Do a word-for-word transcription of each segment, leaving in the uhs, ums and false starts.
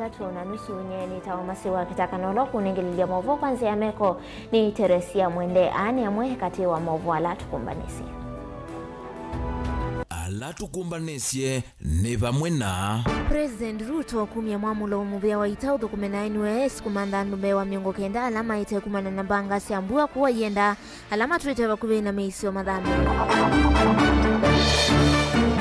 Tũ na nusu nye nĩtawa Masi wa Kĩtaka, na ũla ũkũnengelelya maũvoo kwa nzĩa ya meko nĩ Teresia Mwende. Aa nĩ amwe katĩ wa maũvoo ala tũkũmbanĩsye. Ala tũkũmbanĩsye nĩ vamwe na President Ruto kumya mwamũlo mũvĩa wa ita ũthũkũme na N Y S kũmantha andũ mbee wa mĩongo kenda ala maĩte kumana na mbanga sya mbua kũwa ienda ala matwĩte vakuvĩ na mĩisyo mathame.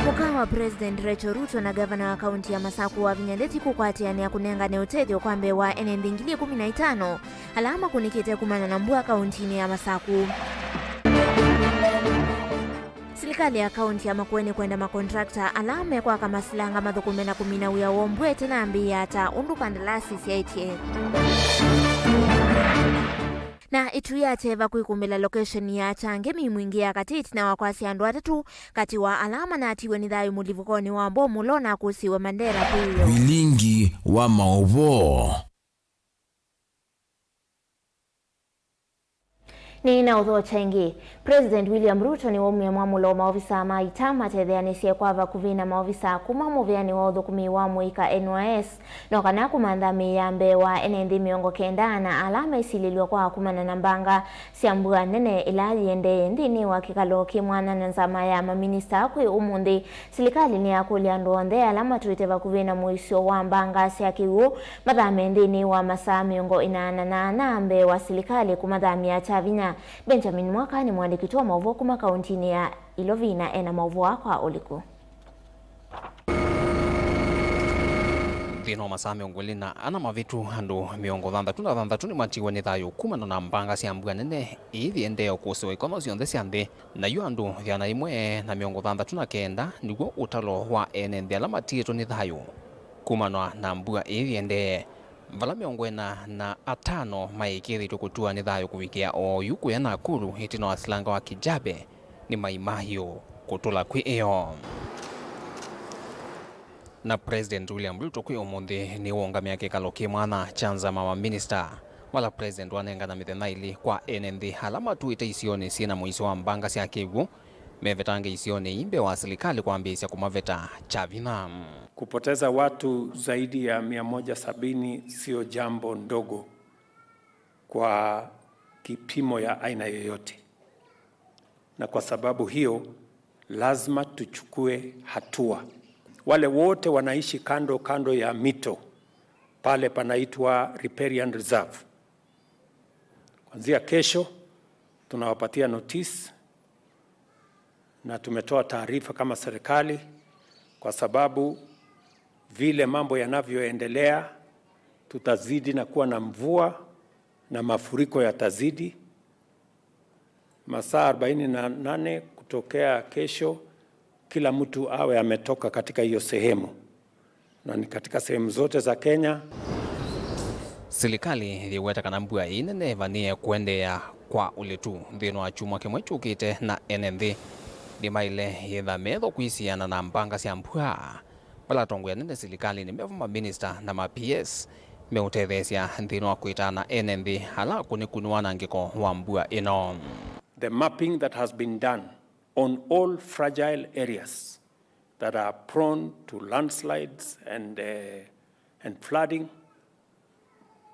Mũka wa President Rachel Ruto na gavana wa kaunti ya Masaku Wavinya Ndeti kũkwatĩanĩa kũnengane ũtethyo kwa mbee wa ene nthĩ ngili ikũmi na itano ala makũnĩkĩte kumana na mbua kauntinĩ ya Masaku. Silikalĩ ya kaunti ya Makueni kwenda makontrakta ala mekwaka masilanga mathũkũme na kũmina wĩa woo mbua ĩtanambĩĩa ta ũndũ kandalasi syaĩtye. Na ĩtu ya kyeva kwĩkumbĩla lokesheni ya Change Mĩimwingĩ ya katĩ ĩtina wa kwasya andũ atatũ katĩ wa ala manatiwe nĩ thayũ mũlivukonĩ wa mbomu ũla ũnakũsiwe Mandera kwĩyo. Vilingi wa maũvoo. Nĩ na ũthokya ĩngĩ. President William Ruto nĩwaumya mwamũlo wa maovisa ma ita matetheanĩsye kwa vakuvĩ na maovisa kuma mũvĩanĩ wa ũthũkũmi wa mũika N Y S, no kana kũmantha mĩĩ ya mbee wa ene nthĩ mĩongo kenda na ala mesilĩlw'a kwa kumana na mbanga sya mbua nene ĩla yĩendee nthĩnĩ wa kĩkalo kĩ mwanya na nzama ya maminista kwĩ ũmũnthĩ. Silikalĩ nĩyakũlya andũ onthe ala matwĩte vakuvĩ na mũisyo wa mbanga sya kĩw'ũ mathame nthĩnĩ wa masaa mĩongo ĩnana na ana mbee wa silikalĩ kũmathamya kya vinya. Benjamin Mwaka nĩ mũandĩki witũ wa maũvoo kuma kauntinĩ ya Ilovi na ena maũvoo aa kwa ũliku. Nthĩnĩ wa masaa mĩongo ĩlĩ na ana mavĩtu, andũ mĩongo thanthatũ na thanthatũ nĩmatiwe nĩ thayũ kumana na mbanga sya mbua nene ii yĩendee ũkũsĩwa ikono syonthe sya nthĩ. Nayu andũ ĩana yĩmwe na mĩongo thanthatũ na kenda nĩw'o ũtalo wa ene nthĩ ala matiĩtwe nĩ thayũ kumana na mbua ĩĩ yĩendee, vala mĩongo ĩna na atano maĩkĩĩthĩtw'e kũtua nĩ thayũ kũvikĩa oyu kũya Nakuru ĩtina wa silanga wa Kijabe nĩ mai mahiũ kũtũla kwĩ ĩyo. Na President William Ruto kwĩ ũmũnthĩ nĩwũngamĩa kĩkalo kĩ mwanya kya nzama wa maminista, vala President wanengana mĩthenya ĩlĩ kwa ene nthĩ ala matũĩte isionĩ syĩ na mũisyo wa mbanga sya kĩw'ũ, mevetange isionĩ ii mbee wa silikalĩ kwambĩĩsya kũmaveta kya vinya. Kupoteza watu zaidi ya mia moja sabini sio jambo ndogo kwa kipimo ya aina yoyote. Na kwa sababu hiyo, lazima tuchukue hatua. Wale wote wanaishi kando kando ya mito, pale panaitwa riparian reserve, kuanzia kesho tunawapatia notice na tumetoa taarifa kama serikali, kwa sababu vile mambo yanavyoendelea, tutazidi na kuwa na mvua na mafuriko yatazidi. Masaa arobaini na nane kutokea kesho, kila mtu awe ametoka katika hiyo sehemu, na ni katika sehemu zote za Kenya. Silikalĩ yĩweta kana mbua ĩĩ nene ĩvanĩe kũendeea kwa ũlitu nthĩnĩ wa kyumwa kĩmwe kyũkĩte, na ene nthĩ nĩmaĩle yĩtha metho kwĩsiana na mbanga sya mbua. Vala atongoi anene silikalĩnĩ mevo maminista na ma P S meũtetheesya nthĩnĩ wa kwĩtana ene nthĩ ala akũnĩku nĩ wanangĩko wa mbua ĩno. The mapping that has been done on all fragile areas that are prone to landslides and, uh, and flooding,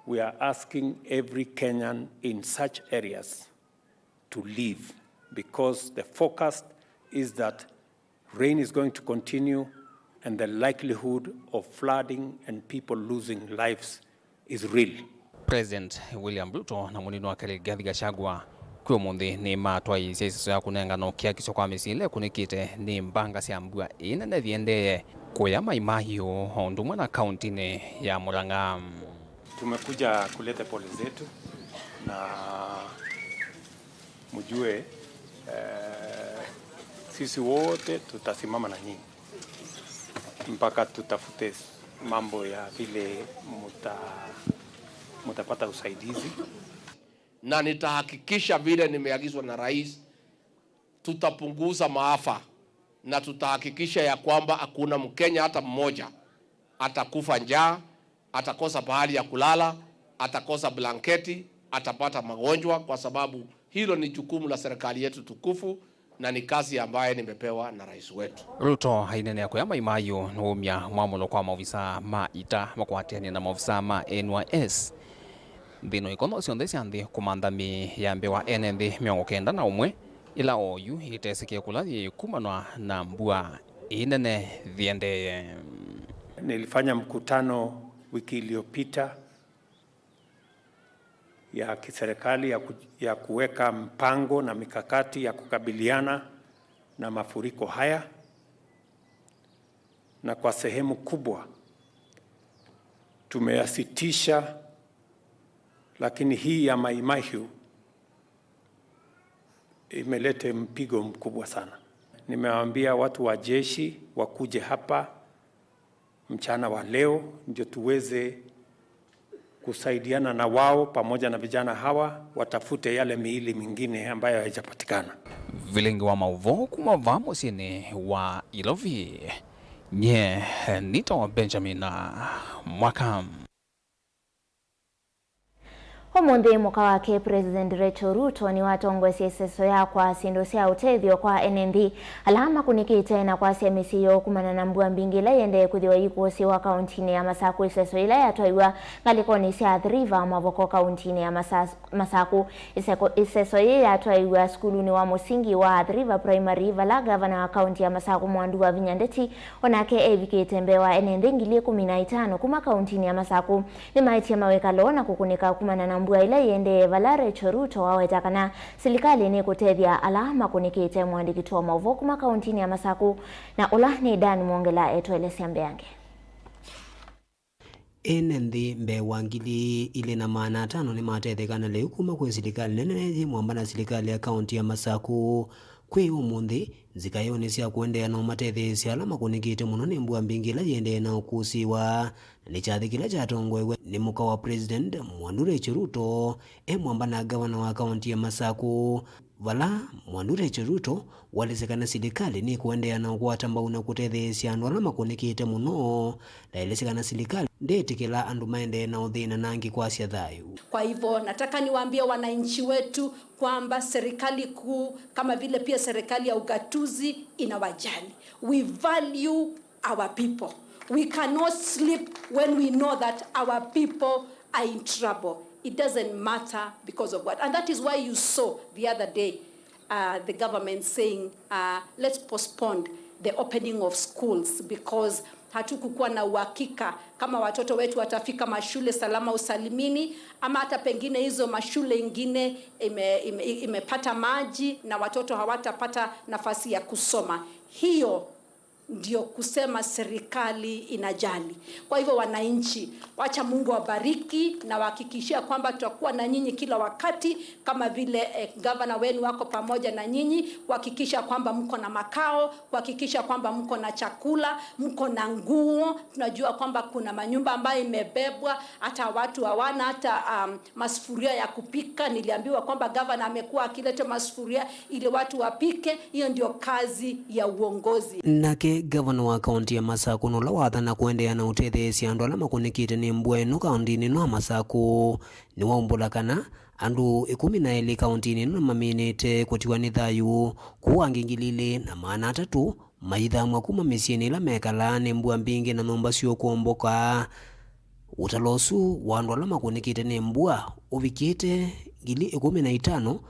we are asking every Kenyan in such areas to leave, because the forecast is that rain is going to continue and the likelihood of flooding and people losing lives is real. President William Ruto na mũnini wake Rigathi Gachagua kwĩ ũmũnthĩ nĩmatwaĩĩsye ĩseso ya kũnengana ũkiakisyo kwa mĩsyĩ ĩla ĩkũnĩkĩte nĩ mbanga sya mbua ĩĩ nene yĩendee kũya Mai Mahiũ o ũndũ ũmwe na kauntinĩ ya Murang'a. Tumekuja kuleta pole zetu na mjue, eh, sisi wote tutasimama na nyinyi mpaka tutafute mambo ya vile muta-, mutapata usaidizi. Na nitahakikisha vile nimeagizwa na rais, tutapunguza maafa na tutahakikisha ya kwamba hakuna Mkenya hata mmoja atakufa njaa, atakosa pahali ya kulala, atakosa blanketi, atapata magonjwa, kwa sababu hilo ni jukumu la serikali yetu tukufu, Na ni kazi ambaye nimepewa na rais wetu. Ruto aineenea kũya Mai Mahiu nũũmya mwamũlo kwa maovisaa ma ita makwatĩanĩe na maovisaa ma N Y S nthĩnĩ wa ikono syonthe sya nthĩ kũmantha mĩĩ ya mbee wa ene nthĩ mĩongo kenda na ũmwe ĩla oyu ĩtesĩkĩe kũla yĩkumanwa na mbua ĩnene yĩendee. Nilifanya mkutano wiki iliyopita ya kiserikali ya ku-, ya kuweka mpango na mikakati ya kukabiliana na mafuriko haya, na kwa sehemu kubwa tumeyasitisha, lakini hii ya Mai Mahiu imeleta mpigo mkubwa sana. Nimewaambia watu wa jeshi wakuje hapa mchana wa leo ndio tuweze kusaidiana na wao pamoja na vijana hawa watafute yale miili mingine ambayo haijapatikana. Vilingi wa maũvoo kuma vaa mũsyĩnĩ wa Ilovi, nye nĩtawa Benjamin Mwaka. Ũmũnthĩ mũka wake President Rachel Ruto nĩwatongoesye ĩseso ya kwaa syĩndũ sya ũtethyo kwa ene nthĩ ala makũnĩkĩte na kwasya mĩsyĩ yoo kumana na mbua mbingĩ ĩla ĩendee kwĩthĩwa ĩikũsĩĩwa kauntinĩ ya Masakũ. Ĩseso yĩla yatwaiw'a ngalĩkonĩ sya Athi River Mavoko kauntinĩ ya Masa-, Masakũ. Ĩseko-, ĩseso yĩĩ yatwaiw'a sukulunĩ wa mũsingi wa Athi River Primary, vala ngavana wa kaunti ya Masakũ Mwandu Wavinya Ndeti o nake evikĩte mbee wa ene nthĩ ngili ĩkũmi na itano kuma kauntinĩ ya Masakũ nĩmaetie mawĩkalo na kũkũnĩka kumana na mbua ĩla ĩendee, vala Rachel Ruto waweta kana silikalĩ nĩkũtethya ala makũnĩkĩte. Mũandĩki witũ wa maũvoo kuma kauntinĩ ya Masakũ na ũla nĩ Dan Mwongela etũelesya mbeange. Ene nthĩ mbee wa ngili ilĩ na maana atano nĩmatetheka na lĩu kuma kwĩ silikalĩ nene yĩ mwamba na silikalĩ ya kaunti ya Masakũ. Kwĩ ũmũnthĩ, nzika yoo nĩ sya kũendeea na ũmatetheesya ala makũnĩkĩte mũno nĩ mbua mbingĩ ĩla yĩendee na ũkũsĩĩwa, na nĩ kyathĩ kĩla kyatongoew'e nĩ mũka wa President Mwandu Rachel Ruto e mwamba na ngavana wa kaunti ya Masakũ, vala Mwandu Rachel Ruto walĩsye kana silikalĩ nĩkũendeea na ũkwata mbau na kũtetheesya andũ ala makũnĩkĩte mũno, na elesye kana silikalĩ ndĩĩtĩkĩla andũ maendee na ũthĩna na angĩ kwasya thayũ. Kwa hivyo, nataka niwaambie wananchi wetu kwamba serikali kuu, kama vile pia serikali ya ugatuzi, inawajali. We value our people. We cannot sleep when we know that our people are in trouble. It doesn't matter because of what. And that is why you saw the other day, uh, the government saying, uh, let's postpone the opening of schools because hatukukuwa na uhakika kama watoto wetu watafika mashule salama usalimini, ama hata pengine hizo mashule ingine ime-, ime-, imepata maji na watoto hawatapata nafasi ya kusoma. Hiyo ndio kusema serikali inajali. Kwa hivyo, wananchi, wacha Mungu awabariki na wahakikishia kwamba tutakuwa na nyinyi kila wakati, kama vile, eh, gavana wenu wako pamoja na nyinyi, kuhakikisha kwamba mko na makao, kuhakikisha kwamba mko na chakula, mko na nguo. Tunajua kwamba kuna manyumba ambayo imebebwa, hata watu hawana hata, um, masufuria ya kupika. Niliambiwa kwamba gavana amekuwa akileta masufuria ili watu wapike. Hiyo ndio kazi ya uongozi. Nake ngavana wa kaunti ya Masakũ na ũla wathana kũendeea na ũtetheesya andũ ala makũnĩkĩte nĩ mbua ĩno kauntinĩ ĩno ya Masakũ nĩwaumbũla kana andũ ĩkũmi na elĩ kauntinĩ ĩno nĩmaminĩte kũtiwa nĩ thayũ, kũu angĩ ngili ilĩ na maana atatũ maithamw'a kuma mĩsyĩnĩ ĩla mekalaa nĩ mbua mbingĩ na nyũmba syoo kũomboka. Ũtalo ũsu wa andũ ala makũnĩkĩte nĩ mbua ũvikĩte ngili ĩkũmi na itano,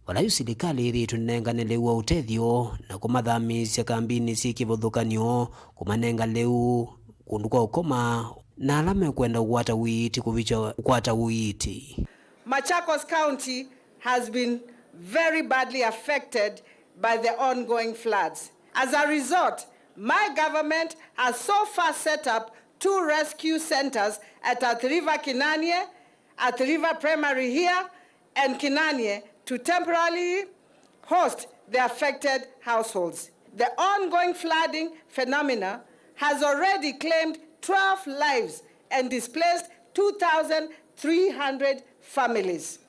vala yu silikalĩ ĩthĩĩtwe ĩnengane lĩu wa ũtethyo na kũmathamĩĩsya kambinĩ syĩ kĩvathũkany'o, kũmanenga lĩu, kũndũ kwa ũkoma, na ala mekwenda kũkwata ũiiti kũvikya kũkwata ũiiti. Machakos County has been very badly affected by the ongoing floods. As a result, my government has so far set up two rescue centers at Athi River Kinanie, Athi River Primary here, and Kinanie to temporarily host the affected households. The ongoing flooding phenomena has already claimed twelve lives and displaced two thousand three hundred families.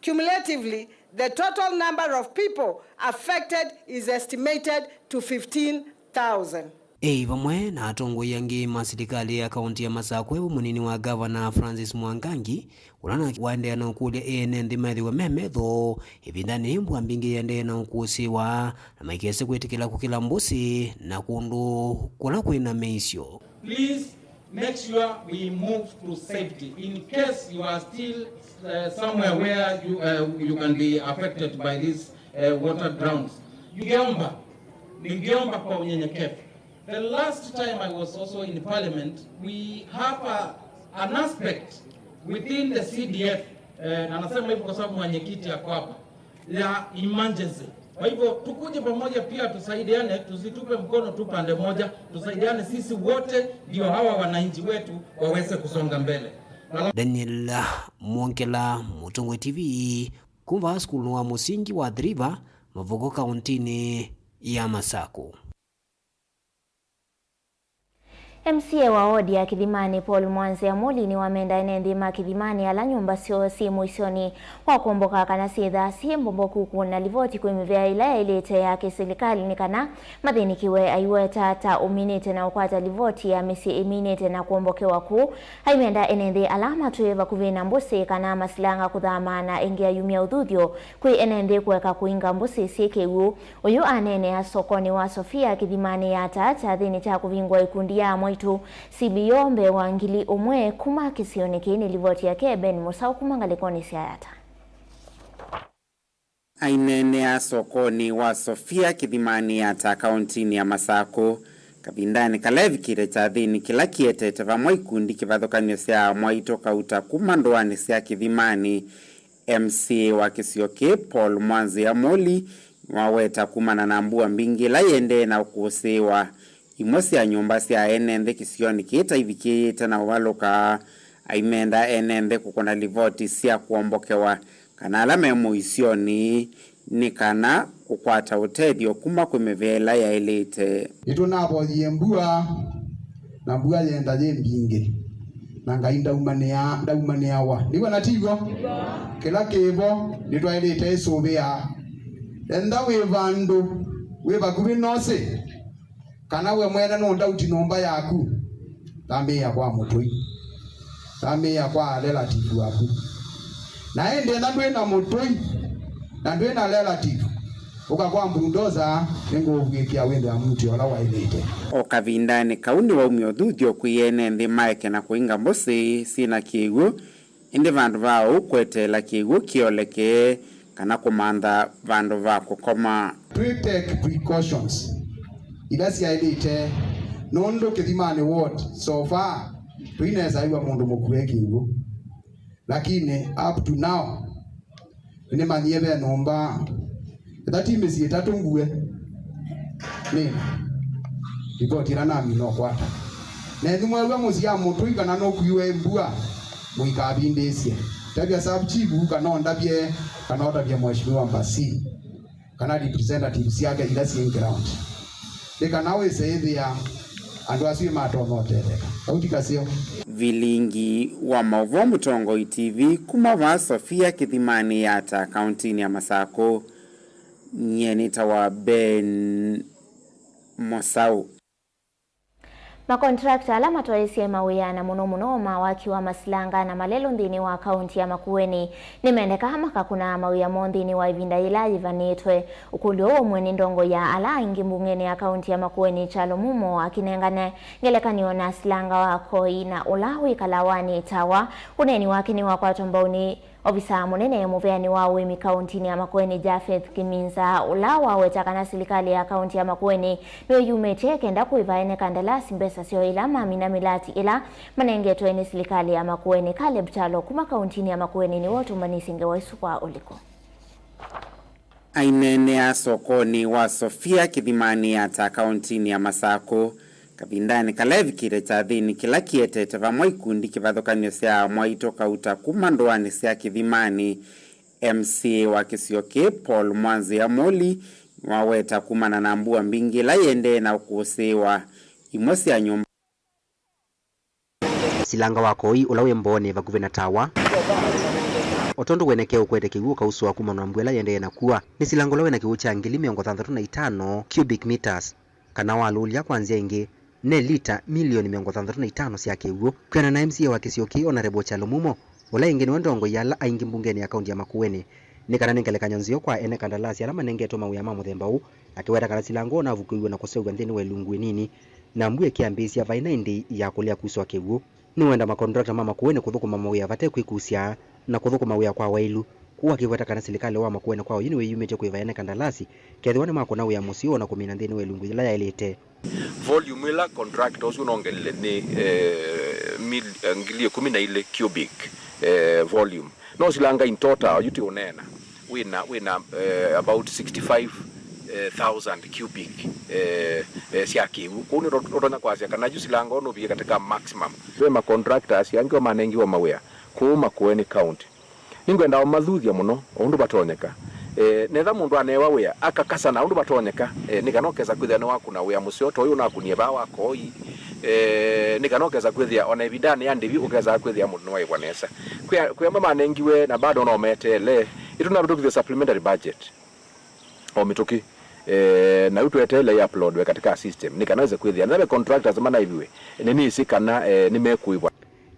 Cumulatively, the total number of people affected is estimated to fifteen thousand. Ĩ vamwe na atongoi angĩ ma silikalĩ ya kaunti ya Masakũ, ĩvo mũnini wa ngavana Francis Mwangangi, ũla nake waendeea na ũkũlya ene nthĩ methĩwe me metho ĩvindanĩ yĩĩ mbua mbingĩ yĩendee na ũkũsĩĩwa, na maikese kwĩtĩkĩla kũkĩla mbũsĩ na kũndũ kũla kwĩna mĩisyo. Please make sure we move to safety in case you are still, uh, somewhere where you, uh, you can be affected by these, uh, water drowns. Ningeomba, ningeomba kwa unyenyekevu. The last time I was also in parliament, we have a, an aspect within the C D F, eh, na nasema hivyo kwa sababu mwenyekiti ako hapa, ya emergency. Kwa hivyo tukuje pamoja pia tusaidiane, tusitupe mkono tu pande moja, tusaidiane sisi wote ndio hawa wananchi wetu waweze kusonga mbele. Daniel Mwongela, Mũtongoi T V, kuma sukulu wa mũsingi wa Athi River, Mavoko, kauntinĩ ya Masakũ. M C A wa wodi ya Kĩthimanĩ, Paul Mwanzĩa Muli, nĩwamenda ene nthĩ ma Kĩthimanĩ ala nyũmba syoo syĩ mũisyonĩ wa kũomboka kana syĩthaa syĩ mbomboku kũna livoti kwĩ mĩvĩa ĩla yaĩlĩte ya kĩsilikalĩ nĩ kana mathĩnĩkĩwe. Aiweta ta ũminĩte na ũkwata livoti ya mĩsyĩ ĩminĩte na kũombokewa kũu. Aimenda ene nthĩ ala matwĩe vakuvĩ na mbũsĩ kana masilanga kũthama na ĩngĩ ayumya ũthuthyo kwĩ ene nthĩ kũeka kũinga mbũsĩ syĩ kĩw'ũ. Ũyũ aneenea sokonĩ wa Sofia Kĩthimanĩ ya Ata kyathĩnĩ kya kũvingũa ikundi ya amwaitũ C B O mbee wa ngili ũmwe kuma kĩsionĩ kĩĩ. Nĩ livoti yake Ben Mũsaũ kuma ngalĩkonĩ sya Yata. Aineenea sokonĩ wa Sofia Kĩthimanĩ ya Ata kauntinĩ ya Masakũ kavindanĩ kala evikĩte kyathĩnĩ kĩla kĩetete vamwe ikundi kĩvathũkany'o sya amwaitũ kauta kuma ndũanĩ sya Kĩthimanĩ. M C A wa kĩsio kĩĩ, Paul Mwanzĩa Muli, nĩwaweta kumana na mbua mbingĩ ĩla ĩendee na kũsĩĩwa, imwe sya nyũmba sya ene nthĩ kĩsionĩ kĩĩ ta ivikĩĩte na ũvalũka. Aimenda ene nthĩ kũkũna livoti sya kũombokewa kana ala me mũisyonĩ nĩ kana kũkwata ũtethyo kuma kwĩ mĩvĩa ĩla yaĩlĩte. Nĩtũnavoyie mbua, na mbua yenda yĩ mbingĩ, na Ngai ndaumanĩa-, ndaumanĩawa. Nĩw'o na tiw'o? Kĩla kĩvo nĩtwaĩlĩte ĩsũvĩa. Enda wĩ vandũ wĩ vakuvĩ nosĩ, kana we mwene nũndauti nyũmba yaku, thambĩĩa kwa mũtũi. Thambĩĩa kwa relative waku. Na ĩndĩ ethĩwa ndwĩ na mũtũi, na ndwĩ na relative, ũka kwa mbundoza, nĩngũũvw'ĩkĩa wĩthĩa mũtĩ ũla waĩlĩte. O kavindanĩ kau nĩwaumya ũthuthyo kwĩ ene nthĩ maeke na kũinga mbũsĩ syĩ na kĩw'ũ, ĩndĩ vandũ va ũu kweteela kĩw'ũ kĩoleke kana kũmantha vandũ va kũkoma. Twi take precautions ila syaĩlĩte, nũndũ Kĩthimanĩ ward so far tũinesa ĩw'a mũndũ mũkue kĩw'ũ. Lakini up to now, nĩnĩmanyie ve nyũmba, ĩtha ti mĩsyĩ ĩtatũ ngue. Nĩna ripoti ĩla namina ũkwata. Na ĩnyu mwew'a mũsyaa mũtũi kana nũkuiwe mbua, mũikavindĩĩsye. Tavya sub chief kana ũndavye, kana ũtavye Mheshimiwa Mbasi kana representatives syake ila syĩ ground, nĩ kana wĩse ĩthĩa andũ asu nĩmatonya ũtetheka. Kauti kaseo. Vilingi wa maũvoo Mũtongoi T V kuma vaa Sofia Kĩthimanĩ ya Ata kauntinĩ ya Masakũ, nyie nĩtawa Ben Mũsaũ. Makontrakta ala matwaĩĩsye mawĩa na mũno mũno ma waki wa masilanga na malelũ nthĩnĩ wa kaunti ya Makueni nĩmendeka makakũna mawĩa moo nthĩnĩ wa ĩvinda yĩla yĩvanĩtwe. Ũkũlyo ũũ ũmwe nĩ ndongoi ya ala aingĩ mbungenĩ ya kaunti ya Makueni, Kyalo Mumo, akĩnengane ngelekany'o na silanga wa Koi na ũla wĩ Kalawanĩ Tawa. Ũneeni wake nĩwakwatwa mbau nĩ Ovisaa mũnene mũveanĩ wa ũĩmi kauntinĩ ya Makueni, Japheth Kiminza, ũla waweta kana silikalĩ ya kaunti ya Makueni nĩyo yumĩtye kenda kũĩva ene kandalasi mbesa syoo ila mamina mĩlati ĩla manengetwe nĩ silikalĩ ya Makueni. Caleb Kyalo kuma kauntinĩ ya Makueni nĩwe ũtũmbanĩsye ngewa ĩsu kwa ũliku. Aineenea sokonĩ wa Sofia Kĩthimanĩ ya Ata kauntinĩ ya Masakũ, kavindanĩ kala evikĩte kyathĩnĩ kĩla kĩetete vamwe ikundi kĩvathũkany'o sya amwaitũ kauta kuma ndũanĩ sya Kĩthimanĩ, M C A wa kĩsio kĩĩ, Paul Mwanzĩa Muli, nĩwaweta kumana na mbua mbingĩ ĩla yĩendee na kũsĩĩwa, imwe sya nyũmba. Silanga wa Koi ũla wĩ Mbooni vakuvĩ na Tawa, o tondũ wenekee ũkwete kĩw'ũ ũkausũa kuma na mbua ĩla yĩendee na kua. Nĩ silanga ũla wĩna kĩw'ũ kya ngili mĩongo thanthatũ na itano cubic meters. kana walũlya kwa nzĩa ĩngĩ, ne lita milioni mĩongo thanthatũ na itano sya kĩw'ũ. Kwĩanana na M C A wa kĩsio kĩĩ, Honorable Kyalo Mumo, ũla ĩngĩ nĩwe ndongoi ya ala aingĩ mbungenĩ ya kaunti ya Makueni, nĩ kana nĩ ngelekany'o nzeo kwa ene kandalasi ala manengetwe mawĩa ma mũthemba ũũ, akĩweta kana Silango navukĩiwe na kũseũvw'a nthĩnĩ wa ĩlungu ĩnini, na mbua ĩkĩambĩĩsya vai na ĩndĩi ya kũlea kuswa kĩw'ũ. Nĩwenda makondrakta ma Makueni kũthũkũma mawĩa vate kwĩkusya na kũthũkũma wĩa kwa waĩlu, kũu akĩweta kana silikalĩ wa Makueni kwa oyu nĩwĩyumĩtye kũĩva ene kandalasi kethĩwa nĩmakũna wĩa mũseo na kũmina nthĩnĩ wa ĩlungu yĩla yaĩlĩte. Volume ĩla contractor ũsu ũnongelile nĩ, eh, mil-, eh, ngili ĩkũmi na ilĩ cubic, eh, volume. No Silanga in total, yu ti ũneena, wĩna, wĩna, eh, about sixty-five thousand cubic, eh, eh, sya kĩw'ũ. Kwoou nĩ ũtonya kwasya kana yu Silanga ũnũvie katika maximum. Ve ma contractors angĩ o manengiwe mawĩa kũu Makueni County. Nĩngwenda ũmathuthya mũno o ũndũ vatonyeka. Eh, netha mũndũ aneewa wĩa, akakasana ũndũ vatonyeka, eh, nĩ kana ũkesa kwĩthĩa nĩwakũna wĩa mũseo ta ũyũ ũnakunie vaa wa Koi. Eh, nĩ kana ũkesa kwĩthĩa o na ĩvindanĩ ya ndĩvi ũkesaa kwĩthĩa mũndũ nĩwaĩvwa nesa. Kwĩ, kwĩ amwe manengiwe na bado no meteele. Ĩtũnavĩtũkĩthya supplementary budget o mĩtũkĩ, eh, na yu tweteele ĩ uploadwe katika system nĩ kana ĩse kwĩthĩa nave contractors manaiviwe, nĩnĩsĩ kana, eh, nĩmekũĩvwa.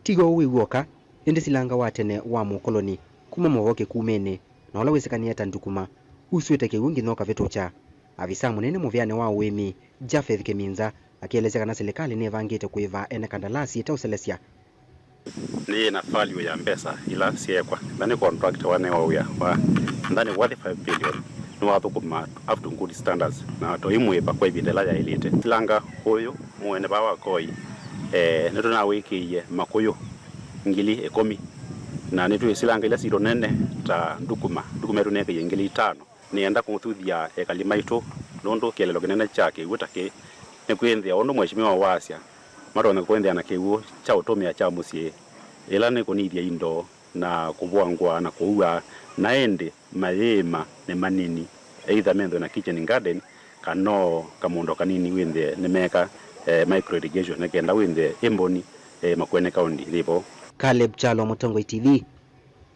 Ti ũu wĩ w'oka, ĩndĩ Silanga wa tene wa mũkoloni kuma Movo Kĩkumĩnĩ, na ũla wĩsĩkanĩe ta Ndukuma, uswĩte kĩw'ũ nginya ũkavĩtũkya. Avisa mũnene mũvĩanĩ wa ũĩmi, Japheth Kĩminza, akĩelesya kana silikalĩ nĩvangĩte kũĩva ene kandalasi ĩteũselesya. Nĩyĩ na value ya mbesa ila syeekwa. Ĩla nĩ contractor wanewa wĩa wa ndani worth five billion, nĩwathũkũma up to good standards, na tũimwĩva kwa ĩvinda ĩla yaĩlĩte. Silanga ũyũ mũene vaa wa Koi, eh, nĩtũnawĩkĩie makũyũ ngili ĩkũmi, na nĩtwĩ silanga ila sitũ nene ta Ndukuma, Ndukuma ĩtũnekĩie ngili itano. Nĩenda kũthuthya ekali maitũ, nũndũ kĩeleelo kĩnene kya kĩw'ũ ta kĩĩ nĩ kwĩnthĩa, ũndũ Mheshimiwa wasya, matonya kwĩnthĩa na kĩw'ũ kya ũtũmĩa kya mũsyĩ, ĩla nĩ kũnithya indo na kũvũa ngũa na kũua, na ĩndĩ mayĩĩma nĩ manini, either menthwe na kitchen garden kana o kamũũndo kanini wĩnthĩe nĩmeeka, eh, micro irrigation nĩ kenda wĩnthĩe ĩ mboni, eh, Makueni County yĩ vo. Caleb Kyalo, Mũtongoi T V,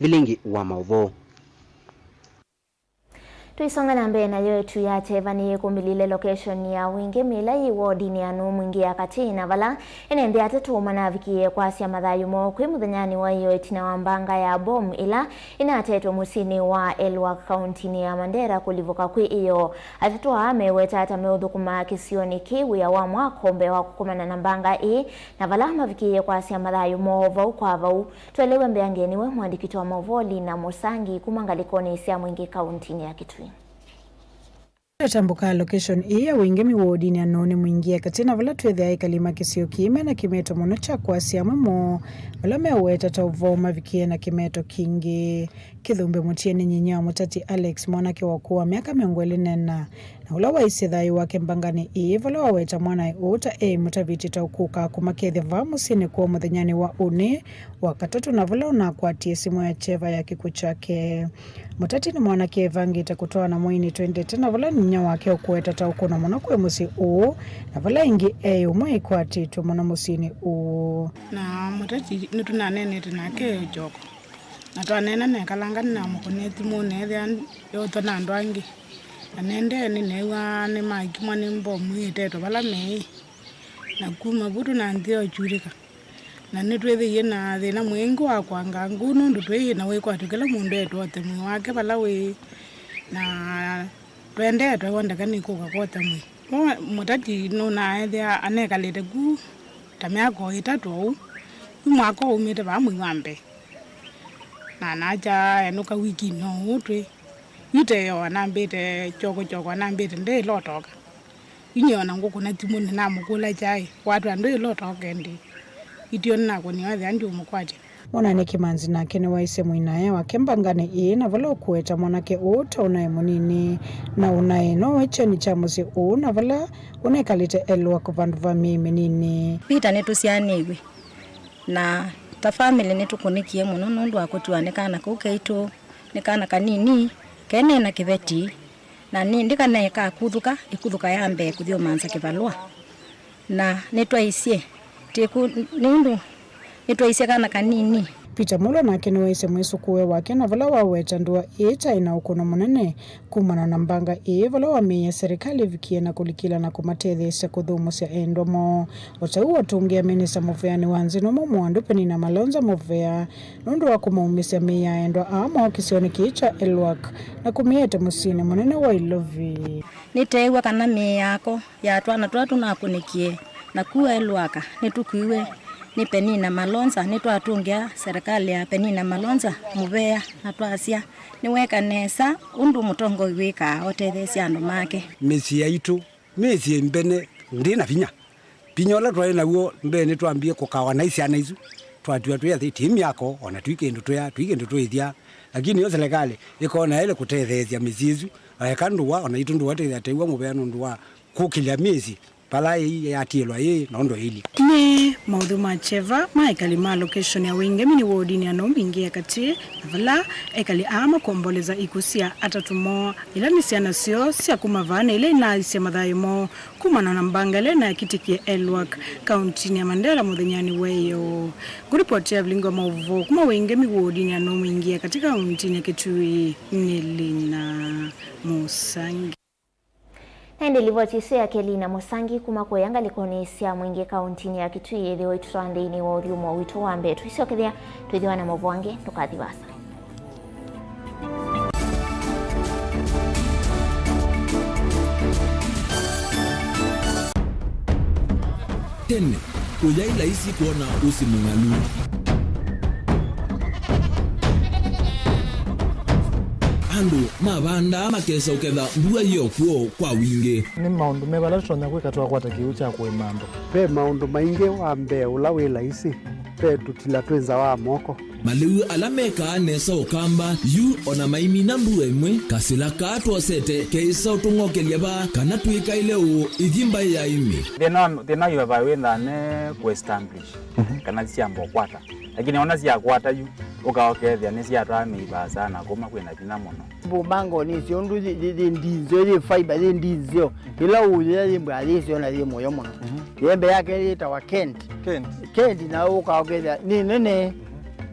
Vilingi wa Maũvoo. Tũisonga na mbee, nayo ĩtu ya kyeva nĩyĩkũmĩlile location ya Wingĩ, ĩla yĩ wodinĩ ya Nũũ Mwingĩ ya Katĩ, na vala ene nthĩ atatũ manavikie kwasya mathayũ moo kwĩ mũthenyanĩ wa ĩyoo ĩtina wa mbanga ya bomu ĩla ĩnatetwe mũsyĩnĩ wa Elwak, kauntinĩ ya Mandera kũlivũka kwĩ ĩyoo. Atatũ aa meweta ata meũthũkũma kĩsionĩ kĩĩ wĩa wa mwako mbee wa kũkomana na mbanga ĩĩ, na vala mavikĩie kwasya mathayũ moo vau kwa vau. Twelewe mbeange nĩwe mwandĩki wa maũvoo Lina Mũsangi kuma ngalĩkonĩ sya Mwingĩ kauntinĩ ya Kitui. Atambũka location ĩĩ ya Wingĩ wodinĩ ya Nũũ Mwingĩ ya Katĩ, na vala twĩthĩa ekali ma kĩsio kĩĩ mena kĩmeto mũno kya kwasya amwe moo vala meũweta ta ũvoo mavikie na kĩmeto kingĩ. Kĩthumbe Mũtie nĩ nyinyia wa mũtati Alex, mwanake wa ũkũũ wa myaka mĩongo ĩlĩ na ĩna, na ũla waisye thayũ wake mbanganĩ ĩĩ vala waweta mwanae ũũ ta e mũtavĩtye ta ũkũka kũmakethya vaa mũsyĩnĩ kwoo mũthenyanĩ wa ũnĩ wa katatũ, na vala ũnakwatie simũ ya kyeva ya kĩkw'ũ kyake. Mũtati nĩ mwanake evangĩte kũtwaana mwainĩ twendete, na vala nyinyia wake ũkũweta ta ũkũna mũno kwĩ mũsyĩ ũũ, na vala ĩngĩ e ũmwe ĩkwatĩtwe mũno mũsyĩnĩ ũũ. Na mũtati nĩtũnaneenete nake e ũkyoko. Na twaneena nekalanga nĩnamũkũnie thimũ neethĩa yũthwa na andũ angĩ. Na nendee nĩneew'aa nĩmakimwa nĩ mbomu ĩtetwe vala meĩ. Na kuma vu tũnanthĩa ũkyulĩka. Na nĩtwĩthĩie na thĩna mwingĩ wa kũanga ngũ nũndũ twĩ na wĩkwatyo kĩla mũndũ etwothe mwĩĩ wake vala wĩ. Na twendeetwe wondeka nĩ kũka kwothe mwĩĩ. Vo mũtati nũnaethĩa anekalĩte ku ta myaka o ĩtatũ ũu. Yu mwaka ũmĩte vaa mwei wa mbee. Na nakya enũka wikinĩ o ũũ twĩ. Yu teyo anambĩte kyoko kyoko, anambĩte ndĩĩlotoka. Yu nyie ona ngũkũna thimũ nĩnamũkũlya kyaĩ, watw'a ndĩĩlotoka ĩndĩ. Itio nĩnakũniwa ethĩa ndiũmũkwatya. Mwanake Kĩmanzi nake nĩwaisye mwĩnae wake mbanganĩ ĩĩ, na vala ũkũweta mwanake ũũ ta ũnaĩ mũnini, na ũnaĩ nowe kyeni kya mũsyĩ ũũ, na vala ũnekalĩte Elwak vandũ va myei mĩnini. Peter nĩtũsyaanĩw'e, na ta famĩlĩ nĩtũkũnĩkie mũno nũndũ wa kũtiwa nĩ kana kau kaitũ. Nĩ kana kanini, kene na kĩveti, na nĩ ndĩkanae kakuthũka ĩkuthũka ya mbee kũthyũmanza kĩvalũa. Na nĩtwaisye, tĩku, nĩ ũndũ nĩtwaisye kana kanini. Peter Mulwa nake nĩwaisye mwĩsũkũũe wake na vala waweta ndũa ĩĩ ta ĩna ũkũno mũnene kumana na mbanga ĩĩ, vala wamĩie serikali ĩvikie na kũlikĩla na kũmatetheesya kũthũmũsya endwa moo. O ta ũu atũngĩa minista mũveanĩ wa nzĩ nũmũ Mwandũ Penina Malonza mũvea nũndũ wa kũmaumĩsya mĩĩ ya endwa aa moo kĩsionĩ kĩĩ kya Elwak na kũmĩete mũsyĩnĩ mũnene wa Ilovi. Nĩteew'a kana mĩĩ yako ya twana tũla tũnakũnĩkie naku Elwak nĩtũkuiwe nĩ Penina Malonza. Nĩtwatũngĩa serikali ya Penina Malonza mũvea na twasya nĩweka nesa ũndũ mũtongoi wĩkaa ũtetheesya andũ make. Mĩsyĩ yaitũ, mĩsyĩ mbene, ndĩ na vinya. Vinya ũla twaĩ naw'o mbee nĩtwambie kũkawa na syana isu, twatiwa twĩ athei, ti myako, o na twi kĩndũ twĩa, twi kĩndũ twĩthya. Lakini yo serikali ĩkona yaĩle kũtetheesya mĩsyĩ ĩsu, eka ndũa, o naitũ ndũa tũyateew'a mũvea nũndũ wa kũkĩlya mĩsyĩ vala ĩi yatiĩlwa yĩ na ũndũ ĩilyĩ. Nĩ maũthũ ma kyeva ma ekali ma location ya Wĩngemi nĩ wodinĩ ya Naũmingi ya Katĩ, na vala ekali aa makombolesya ikw'ũ sya atatũ moo, ila nĩ syana syoo sya kuma vaa na ila inaisye mathayũ moo kumana na mbanga ĩla ĩnakĩtĩkie Elwak, kauntinĩ ya Mandera mũthenyanĩ wa ĩyoo. Ngũripoti ya vilingi wa maũvoo kuma Wĩngemi wodinĩ ya Naũmingi ya Katĩ kauntinĩ ya Kitui nĩ Lina Mũsangi. Na ĩndĩ livoti ĩsu ya Kelina Mũsangi kuma kũya ngalĩkonĩ sya Mwingĩ kauntinĩ ya Kitui yĩthĩwa ĩtũtwaa nthĩnĩ wa ũthyũmũo witũ wa mbee. Tũisyokethya twĩthĩwa na maũvoo angĩ, ndũkathi vaasa. Tene, ũyaĩ laisi kwona ũsĩ mũng'alu. Andũ mavandaa makesa ũketha mbua yĩ o kw'o kwa wingĩ. Nĩ maũndũ meva ala tũtonya kwĩka twakwata kĩw'ũ kya kũĩma andũ? Ve maũndũ maingĩ. Wa mbee ũla wĩ laisi, ve tũtila twĩ nza wa moko. Malĩu ala mekaa nesa Ũkamba, yu o na maimina mbua ĩmwe, kasĩla kaa twosete keĩsa ũtũng'okelya vaa kana twĩkaĩle ũũ ithi mbaĩ ya ĩmĩ. Thĩna wa, thĩna wa ĩvaa wĩ nthane kũ establish, mhm, kana syamba ũkwata. Lakini ona syakwata yu, ũka ũkethĩa nĩsyatwaa mĩi vaasa na kuma kwĩna vinya mũno. Mbumbango nĩsyo ũndũ yĩ, yĩ, yĩ ndinzeo, yĩ fiber, yĩ ndinzeo. Ĩla ũyĩa yĩ mbwa yĩsyo na yĩ mũyo mũno. Mhm. Yembe yake yĩtawa Kent. Kent. Kent na ũka ũkethĩa nĩ nene.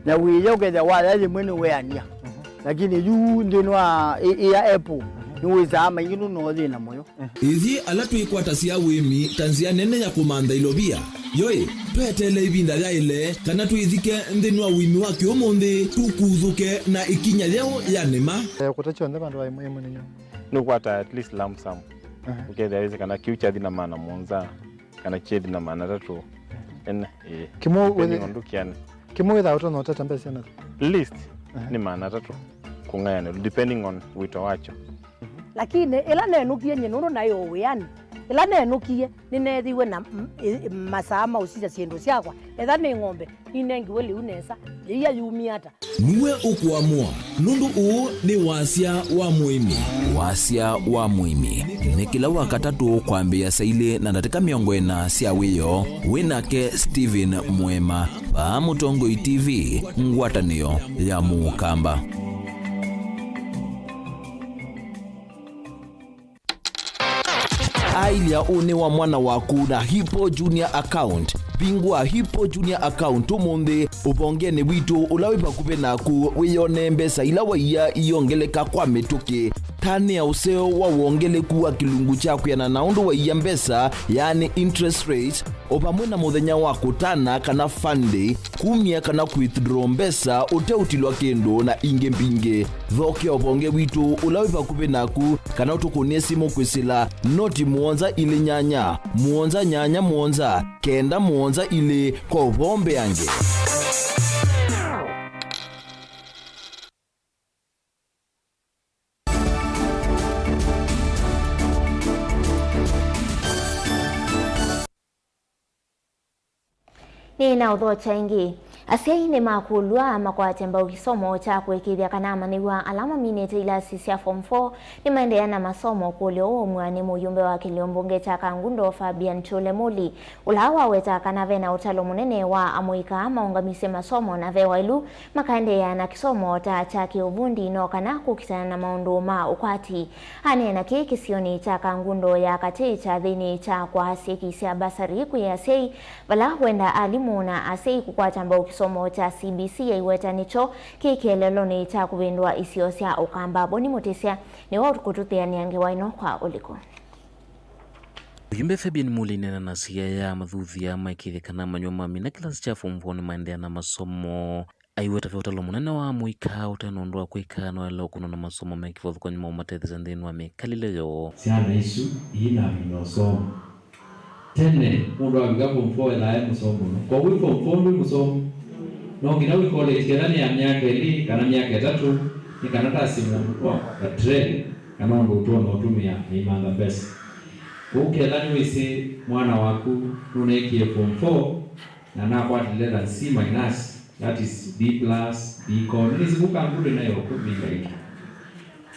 Na wĩya ũkethĩa waya yĩmwe nĩ weania. Mhm. Lakini yu nthĩnĩ wa ĩ, ĩ ya apple, mhm, nĩwĩsaa maingĩ nũno thĩna mũyo. Ithyĩ ala twĩkwatasya ũĩmi ta nzĩa nene ya kũmantha ilovia, yoĩ, tweteele ĩvinda yaĩle kana twĩthike nthĩnĩ wa ũĩmi wa kĩũmũnthĩ tũkuthũke na ĩkinya yeũ ya nĩma. Eh, kũta kyonthe vandũ va ĩmwe ĩmwe nĩnyo. Nũkwata at least lump sum. Aha. Ũkethĩa wĩsĩ kana kĩu kyathi na maana mũonza, kana kyethi na maana atatũ. Ene, ĩĩ. Kĩmwe depending wĩthĩ-, on ndũkĩane. Kĩmwe wĩthaa ũtonya ũtata mbesa na? Least, aha, nĩ maana atatũ kũng'ayanĩlwa, depending on wĩto wakyo. Lakini ĩla nenũkie nyie nũndũ naĩ o wĩanĩ, ĩla nenũkie nĩneethiwe na m-, ĩ-, masaa ma ũsisya syĩndũ syakwa, etha nĩ ng'ombe, ninengiwe lĩu nesa, yĩia yumie ata? Nue ũkũamũa, nũndũ ũũ nĩ wasya wa mũĩmi. Wasya wa mũĩmi nĩ kĩla Wakatatũ kwambĩĩa saa ilĩ na ndatĩka mĩongo ĩna sya wĩoo. Wĩ nake Stephen Mwema, vaa Mũtongoi T V, ngwatanĩo ya Mũkamba. Ailya ũnĩ wa mwana waku na Hippo Junior Account. Vingũa Hippo Junior Account ũmũnthĩ ũvongenĩ witũ ũla wĩ vakuvĩ naku, wĩyonee mbesa ila waia iongeleka kwa mĩtũkĩ. Tanĩa ũseo wa wongeleku wa kĩlungu kya kwĩana na ũndũ waia mbesa, yaani interest rate, o vamwe na mũthenya wa kũtana kana fund day, kumya kana withdraw mbesa ũteũtilwa kĩndũ, na ingĩ mbingĩ. Thokea ũvonge witũ ũla wĩ vakuvĩ naku, kana ũtũkũnĩe simũ kwĩsĩla noti mũonza ilĩ nyanya, mũonza nyanya mũonza, kenda mũonza ilĩ kwa ũvoo mbeange. Nĩ na ũthokya ĩngĩ. Asyai nĩmakũlw'a makwate mbau kĩsomo kya kũĩkĩĩthya kana amanyĩw'a ala maminĩte ilasi sya form four nĩmaendeea na masomo, ũkũlyo ũũ waumw'a nĩ mũyumbe wa kĩlio mbunge kya Kangundo, Fabian Chule Muli, ũla waweta kana ve na ũtalo mũnene wa amũika maũngamisye masomo na ve waĩlu makaendeea na kĩsomo ta kya kĩũvundi no kana kũkitana na maũndũ ma ũkwati. Aneena kĩĩ kĩsionĩ kya Kangundo ya katĩ kyathĩnĩ kya kwa asyĩki sya basari kwĩ asyai, vala wenda alimũ na asyai kũkwata mbau Kĩsomo kya C B C yaiweta nĩkyo kĩ kĩeleelonĩ kya kũvĩndũa isio sya Ũkamba. Boni Mũtĩsya nĩwe ũkũtũtheanĩa ngewa ĩno kwa ũliku. Mũyumbe Fabian Muli nena na siaya mathuthya maĩkĩĩthye kana manyuo mamina kĩlasi kya form four nĩmaendeea na masomo. Aiweta ve ũtalo mũnene wa mũika ũte na ũndũ wa kwĩka, no aĩle ũkũna na masomo me kĩvathũkany'o ma ũmatethesya nthĩnĩ wa mĩkalĩle yoo. Syana isu iinamina ũsomo. Tene, mũndũ avika form four ethaa e mũsomu mũno. Kwoou wĩ form four ndwĩ mũsomu. No nginya wĩ college, ketha nĩ ya myaka ĩlĩ kana myaka ĩtatũ, nĩ kana tasi mũndũ wa tray kana ũndũ ũtonya ũtũmĩa aimantha mbesa. Kwoou ketha nĩwĩsĩ mwana waku nũneekie form four na nakwatile than C minus, that is B plus, B com, nĩsĩ kũka ngũndũ nayo kũvinga ĩngĩ.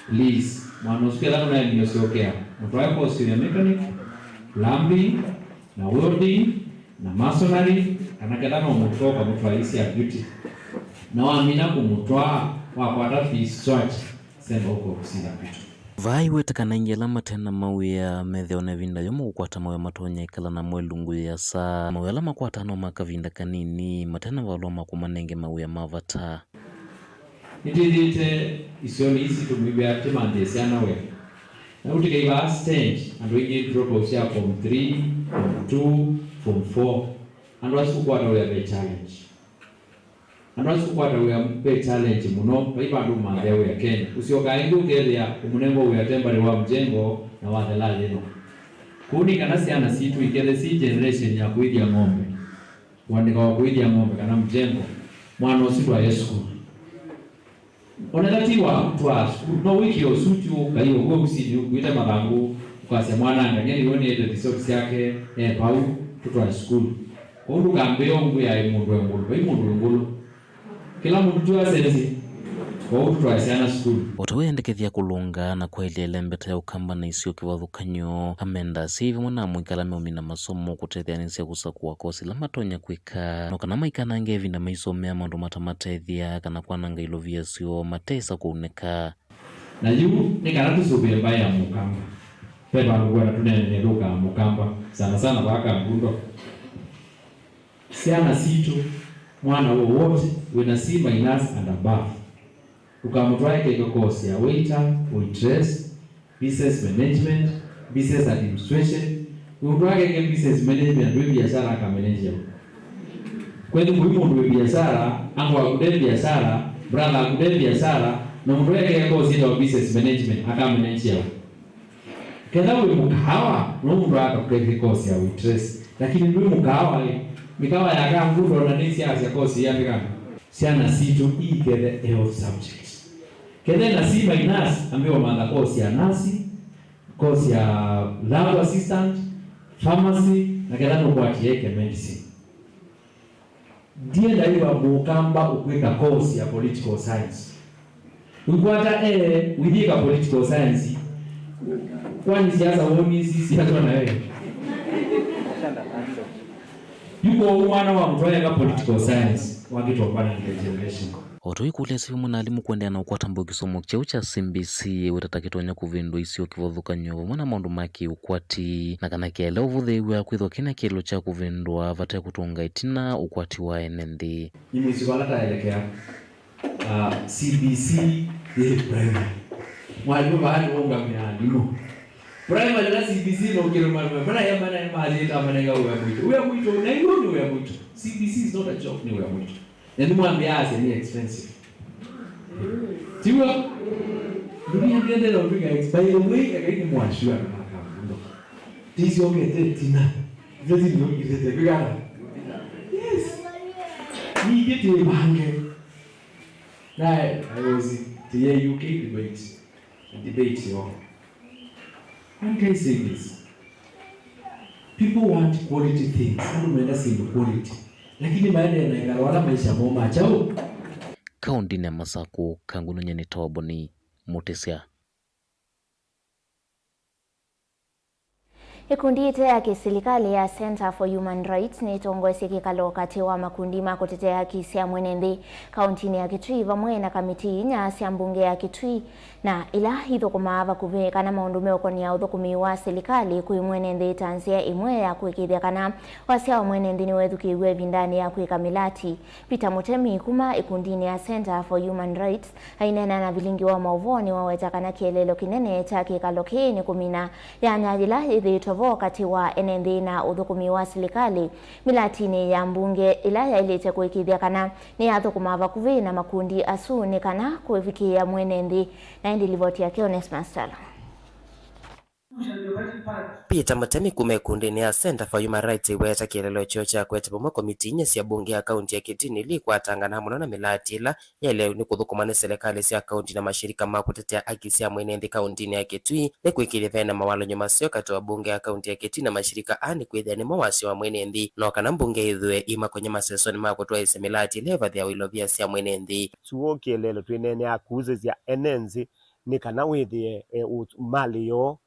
Please, mwana ũsu ketha nũnaemie ũsyokea, mũtwae course ya mechanic, plumbing, na welding, na masonry, kana ketha no mũtwae ũkamũtwaĩĩsya beauty. Na wamina kũmũtwaa, wakwata fees swache, send huko ofisini ya beauty. Vaa aiweta kana aingĩ ala mate na mawĩa methĩawa na ĩvinda yũmũ kũkwata mawĩa matonya ĩkala namo ĩlungu yĩasa. Mawĩa ala makwataa no ma kavinda kanini, mate na valũa ma kũmanenge mawĩa ma vata. Nĩtwĩthĩĩte isionĩ isi tũmwĩw'ĩa tũmanthĩe syana wĩa. Na ũtikaivaa stand andũ aingĩ dropouts sya form three, form two, form four. Andũ asu kũkwata wĩa ve challenge. Andũ asu kũkwata wĩa ve challenge mũno, vai vandũ ũmanthĩa wĩa Kenya. Ũsyokaa ĩngĩ ũkethĩa ũmũnengwa wĩa temporary wa mjengo na wathela yĩno. Kũu nĩ kana syana sitũ ikethe syĩ generation ya kũĩthya ng'ombe. Ũandĩka wa kũĩthya ng'ombe kana mjengo, mwana ũsu ndwaye sukulu. Ona ĩla ti wa kũtwaa sukulu, no wĩkĩe ũsuti ũkaie ũkw'o ovisinĩ ũkuĩte mathangũ, ũkasya mwananga, nyie nĩw'o nĩete result syake, e vau, tũtwae sukulu. Kwoou ndũkambĩĩe ũngwĩa aĩ mũndũ e ngũlũ, vai mũndũ wĩ ngũlũ. Kĩla mũndũ tu asenzi, kwoou tũtwae syana sukulu. O ta wĩendekethya kũlũnga na kwaĩlya ĩlembeta ya Ũkamba na isio kĩvathũkany'o, amenda asyai vamwe na amũika ala meũmina masomo kũtetheanĩsya kũsakũa kosi ila matonya kwĩka, no kana maikanange ĩvinda maisomea maũndũ matamatethya kana kwananga ilovia syoo mateĩsa kũunĩka. Na yu nĩ kana tũsũvĩe mbaĩ ya Mũkamba. Ve vandũ kwenda tũneenany'a ĩũlũ wa Mũkamba, sana sana vaa Kangundo. Syana sitũ, mwana wowote wĩna C minus and above, ndũkamũtwae keke course ya waiter, waitress, business management, business administration. Ũmũtwae keke business management, ndwĩ biashara akamanageawa. Kweli kũi mũndũ wĩ biashara, uncle waku nde biashara, brother waku nde biashara, na mũndũ ekeke course yĩtawa business management, akamanageawa. Ketha wĩ mũkaawa, no mũndũ akakũkethya kosi ya waitress. Lakini ndwĩ mũkaawa ĩ, mĩkaawa ya Kangundo na nĩsyasya kosi yĩandĩkana. Syana sitũ iikethe health subjects. Kethe na C minus, ambĩwa matha kosi ya nasi, kosi ya lab assistant, pharmacy, na ketha nũkwatie eke medicine. Ndienda ĩwa Mũkamba ũkwĩka course ya political science. Ũikwata ee, ũithiĩka political science. Kwani siasa woni isi siatwa na ee? Yuko mwana wa mtu ayeka political science, wakitwa kwa na generation. O ta ũikũlya syĩmwe na alimũ kũendeea na ũkwata mbau kĩsomo kyeũ kya C B C, wĩtata kĩtonya kũvĩndũa isio kĩvathũkany'o vamwe na maũndũ ma kĩũkwati, na kana kĩaĩle ũvũthĩĩw'a kwĩthwa kĩna kĩĩlo kya kũvĩndũa vate kũtũnga ĩtina ũkwati wa ene nthĩ. Nĩmwĩsĩ vala taelekea, ah, C B C yĩ primary. Mwalimũ vaa nĩwaũngamĩa alimũ. Primary na C B C no kĩlo mwalimũ. Mana ya mana ya mali ta mana ya wĩa mwitũ. Wĩa mwitũ, na hiyo ni wĩa mwitũ. C B C is not a joke, ni wĩa mwitũ. Na nĩmwambĩa asya nĩ expensive. Tiw'o? Dunia nĩendeea ũtwĩka ex-, by the way, eka nĩ mwashua na makambundo. Tisyokete tina. Ndio ndio ndio kwĩkana. Yes. Ningĩ tĩvange. Na I was tĩye U K debate. Debate yo. One guy said this. People want quality things. Andũ menda syĩndũ quality. Lakini maendee na ĩkalo ala maisha moo ma kyaũ? Kaũndĩnĩ ya Masakũ, Kangundo, nyie nĩ Toboni Mũtĩsya. Ĩkundi ĩte ya kĩsilikalĩ ya Centre for Human Rights nĩtongoesye kĩkalo katĩ wa makundi ma kũtetea haki sya mwene nthĩ kauntinĩ ya Kitui vamwe na kamitii inya sya mbunge ya Kitui, na ila ithũkũmaa vakuvĩ kana maũndũ meũkonĩa ũthũkũmi wa silikalĩ kwĩ mwene nthĩ ta nzĩa ĩmwe ya kũĩkĩĩthya kana wasya wa mwene nthĩ nĩwethukĩĩw'a ĩvindanĩ ya kwĩka mĩlati. Peter Mũtemi kuma ĩkundinĩ ya Centre for Human Rights aineena na vilingi wa maũvoo nĩwaweta kana kĩeleelo kĩnene kya kĩkalo kĩĩ nĩ kũmina yanya yĩla yĩthĩĩtwe vo katĩ wa ene nthĩ na ũthũkũmi wa silikalĩ mĩlatinĩ ya mbunge ĩla yaĩlĩte kũĩkĩĩthya kana nĩyathũkũma vakuvĩ na makundi asu nĩ kana kũvikĩĩa mwene nthĩ. Na ĩndĩ livoti yake Onesmus Tala. Peter Mũtemi kuma ĩkundinĩ ya Centre for Human Rights aiweta kĩeleelo kyoo kya kũete vamwe komitii inya sya mbunge ya kaunti ya Kitui nĩ ila ikwatangana mũno na mĩlati ĩla yaĩle nĩ kũthũkũma nĩ silikalĩ sya kaunti na mashirika ma kũtetea haki sya mwene nthĩ kauntinĩ ya Kitui nĩ kwĩkĩĩthya vena mawalany'o maseo katĩ wa mbunge ya kaunti ya Kitui na mashirika aa nĩ kwĩthĩa nĩmo wasya wa mwene nthĩ, no kana mbunge ĩthĩwe ĩimakonya masesonĩ ma kũtwaĩĩsya mĩlati ĩla ĩvathĩawa ilovia sya mwene nthĩ. Kyuo kĩeleelo twĩneenea kũusĩsya ene nthĩ nĩ kana wĩthĩe, e, ũ-, malĩ yoo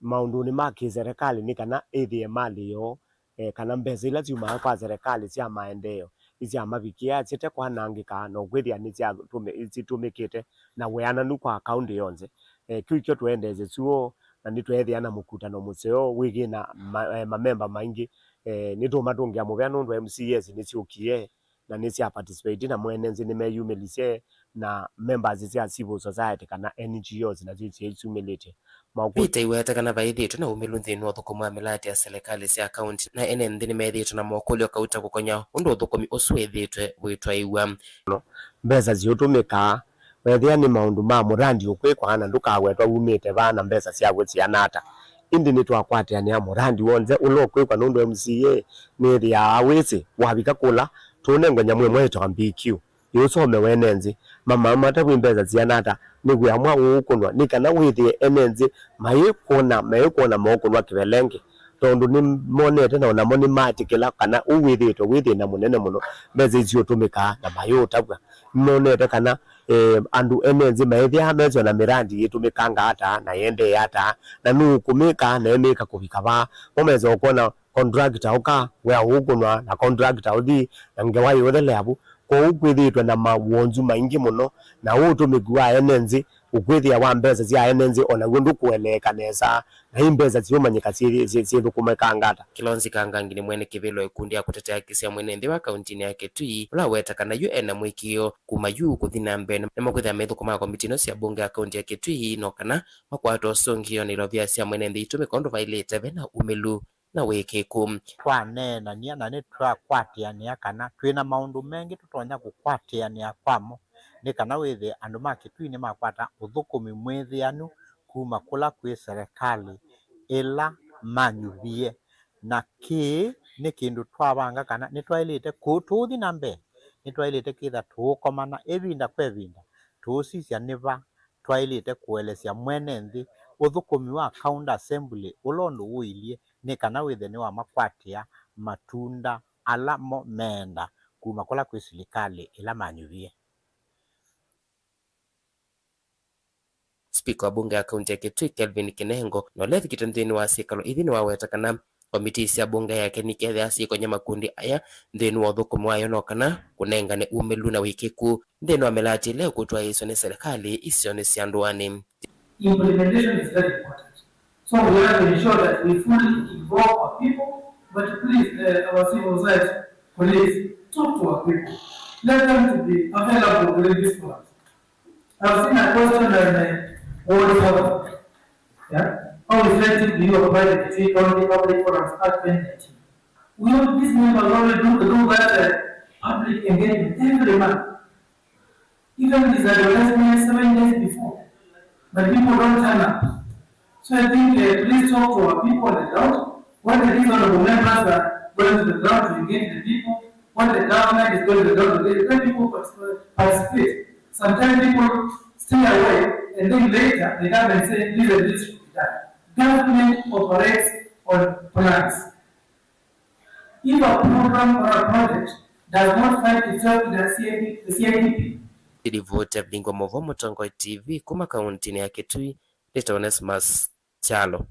maũndũnĩ ma kĩserĩkalĩ nĩ kana ĩthĩe malĩ yoo, e, kana mbesa ila syumaa kwa serĩkalĩ sya maendeeo isyamavikĩaa syĩte kwanangĩka na ũkwĩthĩa nĩsyatũmĩ-, sitũmĩkĩte na wĩananu kwa kaũntĩ yonthe. E, kĩu kyo tũendeesye syuo, na nĩtweethĩa na mũkutano mũseo wĩkĩĩ na ma-, e, mamemba maingĩ. E, nĩtũũmatũngĩa mũvea nũndũ M C As nĩsyũkie na nĩsya participate na mwene nthĩ nĩmeyumĩlisye na members sya civil society kana N G Os nasyo syaisumĩlĩtye. Maũkũ- Peter aiweta kana vaĩthĩĩtwe na ũmĩlu nthĩnĩ wa ũthũkũmi wa mĩlati ya silikalĩ sya kaunti, na ene nthĩ nĩmethĩĩtwe na mokũlyo kauta kũkonya ũndũ ũthũkũmi ũsu wĩthĩĩtwe wĩtwaĩw'a. Mbesa siũtũmĩkaa, weethĩa nĩ maũndũ ma mũrandi ũkwĩkwa na ndũkawetwa wumĩte vaa na mbesa syaw'o siana ata. Ĩndĩ nĩtwakwatĩanĩa mũrandi w'onthe ũla ũkwĩkwa nũndũ M C A nĩĩthĩaa awĩsĩ wavika kũla tũũnengwe nyamũ ĩmwe yĩtawa B Q. Ĩũsome wene nthĩ, mamamata wĩ mbesa siana ata, nĩ wĩa mwaũ ũũkũnwa, nĩ kana wĩthĩe ene nthĩ mayĩkwona, mayĩkwona maũkũnwa kĩvelenge, tondũ nĩmonete na onamo nĩmaatĩkĩla kana ũu wĩthĩĩtwe wĩ thĩna mũnene mũno, mbesa isu ũtũmĩkaa na mayũũtavw'a. Nĩmonete kana, eh, andũ ene nthĩ maĩthĩaa mesyo na mĩrandi yĩtũmĩkanga ata na yendee ata, na nũũ ũkũmĩka na emĩka kũvika vaa. Mo mesa ũkwona contractor ũka, wĩa ũũkũnwa na contractor ũthi, na ngewa yĩũthelea vu. Kwoou kwĩthĩĩtwe na mawonzu maingĩ mũno, na ũũtũmĩki wa ene nthĩ, ũkwĩthĩa wa mbesa sya ene nthĩ, o naw'o ndũkũeleeka nesa, na i mbesa siũmanyĩka syĩ-, syĩ-, syĩthũkũmĩkanga ata. Kilonzi Kangangi nĩ mwene kĩvĩlo ĩkundi ya kũtetea haki sya mwene nthĩ wa kauntinĩ ya Kitui, ũla waweta kana yu ena mũĩkĩĩo kuma yu kũthi na mbee nĩmakwĩthĩa meithũkũmaa komiti ino sya mbunge ya kaunti ya Kitui, no kana makwata ũsũngĩo na ilovia sya mwene nthĩ itũmĩka ũndũ vaĩlĩte vena ũmĩlu na wĩkĩku. Twaneenany'a na nĩtwakwatĩanĩa kana twĩ na maũndũ mengĩ tũtonya kũkwatĩanĩa kwamo, nĩ kana wĩthĩe andũ ma Kitui nĩmakwata ũthũkũmi mwĩthĩanu kuma kũla kwĩ serĩkalĩ ĩla manyuvie. Na kĩĩ nĩ kĩndũ twavanga kana nĩtwaĩlĩte kũ-, tũũthi na mbee, nĩtwaĩlĩte kwĩtha tũũkomana ĩvinda kwa ĩvinda, tũũsisya nĩ va twaĩlĩte kũelesya mwene nthĩ ũthũkũmi wa County Assembly ũla ũndũ ũilyĩ, nĩ kana wĩthĩe nĩwamakwatĩa matunda ala mo meenda kuma kũla kwĩ silikalĩ ĩla manyuvie. Spika wa mbunge ya kaunti ya Kitui, Kelvin Kinengo, na ũla evikĩte nthĩnĩ wa syĩkalo ithi nĩwaweta kana komitii sya mbunge yake nikethĩa syĩkonya makundi aya nthĩnĩ wa ũthũkũmi wayo no kana kũnengane umĩlu na wĩkĩku nthĩnĩ wa mĩlati ĩla ĩkũtwaĩĩswa nĩ silikalĩ isionĩ sya ndũanĩ. Implementation is very important. So we have to ensure that we fully involve our people, but please, uh, our civil society colleagues, talk to our people. Let them to be available during these forums. I've seen a question on the World Forum. Yeah? How effective do you apply the Kitui County Public Forums Act twenty nineteen? We have these members already do, do that, uh, public engagement every month. Even these advertisements seven days before. But people don't turn up. So I think, uh, please talk to our people on the ground. When the reasonable members are going to the ground to engage the people, when the government is going to the ground to engage, let people participate. Sometimes people stay away and then later the government say, "Listen, this should be done." Government operates on plans. If a program or a project does not find itself in the C I P, the C I P P. Ripoti ya Vilingi wa Mauvoo, Mũtongoi T V, kuma kauntinĩ ya Kitui, nĩ Onesmus Kyalo.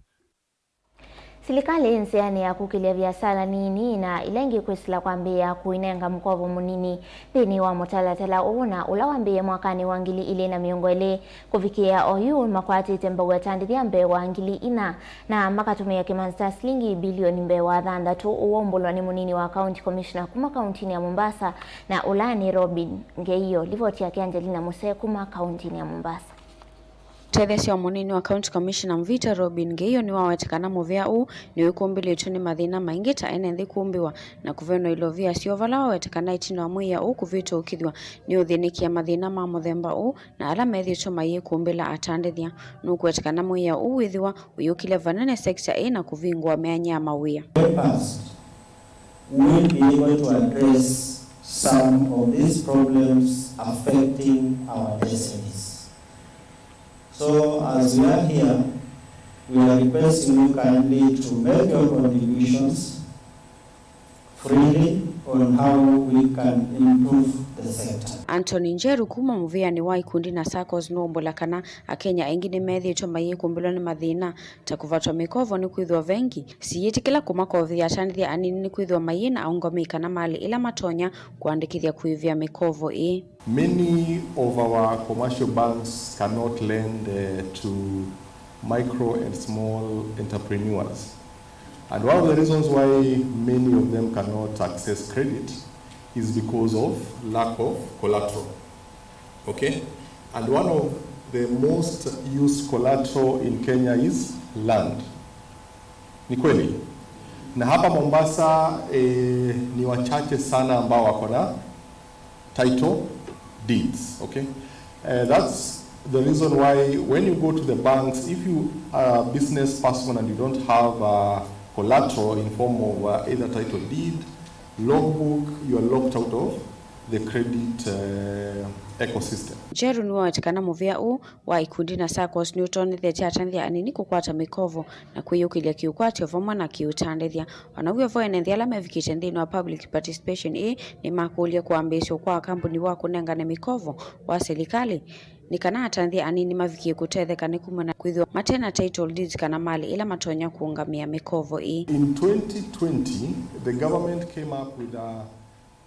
Silikalĩ ĩ nzĩanĩ ya kũkĩlya viasala nini na ila ingĩ kwĩsĩla kwambĩĩa kũinenga mũkovo mũnini nthĩnĩ wa mũtalatala ũũ, na ũla wambĩĩe mwakanĩ wa ngili ilĩ na mĩongo ĩlĩ kũvikĩĩa oyu, makwatĩte mbau atandĩthya mbee wa ngili inya na makatũmĩa kĩmanzi kya silingi bilioni mbee wa thanthatũ, ũwaumbũlwa nĩ mũnini wa County Commissioner kuma kauntinĩ ya Mombasa, na ũla nĩ Robin Ngeiyo. Livoti yake Angelina Musee kuma kauntinĩ ya Mombasa. Mũtetheesya wa mũnini wa County Commissioner Mvita, Robin Ngeiyo, nĩwaweta kana mũvĩa ũũ nĩwĩkũmbĩlĩtw'e nĩ mathĩna maingĩ ta ene nthĩ kũmbĩwa na kũvenwa ilovia syoo, vala waweta kana ĩtina wa mwĩao ũũ kũvĩtũkĩthw'a nĩũthĩnĩkĩa mathĩna ma mũthemba ũũ, na ala methĩĩtwe mayĩkũmbĩla atandĩthya. Nũkũweta kana mwĩao ũũ wĩthĩwa ũyũkĩlya vanene sekita ĩĩ na kũvingũa myanya ya mawĩa. Papers will be able to address some of these problems affecting our S M Es. So, as we are here, we are requesting you kindly to make your contributions freely on how we can improve the sector. Anthony Njeru kuma mũvĩanĩ wa ikundi na saccos nũũmbũla kana Akenya aingĩ nĩmethĩĩtwe mayĩkũmbĩlwa nĩ mathĩna ta kũvatwa mĩkovo nĩkwĩthĩwa vengi siyĩtĩkĩla kũmakovethya atandĩthya anini nĩkwĩthĩwa mayĩ na aũngamĩi kana malĩ ĩla matonya kũandĩkĩthya kũĩvĩa mĩkovo ĩĩ. Many of our commercial banks cannot lend, eh, to micro and small entrepreneurs. And one of the reasons why many of them cannot access credit is because of lack of collateral. Okay? And one of the most used collateral in Kenya is land. Ni kweli? Na hapa Mombasa, eh, ni wachache sana ambao wako na title deeds, okay? Uh, that's the reason why when you go to the banks, if you are a business person and you don't have a collateral in form of, uh, either title deed, logbook, you are locked out of the credit, uh, ecosystem. Njeru nĩwaweta kana mũvĩa ũũ wa ikundi na saccos nĩũtonyethetye atandĩthya anini kũkwata mĩkovo na kwĩyũkĩlya kĩũkwatyo vamwe na kĩũtandĩthya. O na w'o vo, ene nthĩ ala mevikĩte nthĩnĩ wa public participation ĩĩ nĩmakũlya kũambĩĩsya kwa kambuni wa kũnengane mĩkovo wa silikalĩ nĩ kana atandĩthya anini mavikie kũtetheka nĩ kumana na kwĩthĩwa mate na title deeds kana malĩ ĩla matonya kũũngamĩa mĩkovo ĩĩ. In twenty twenty, the government came up with a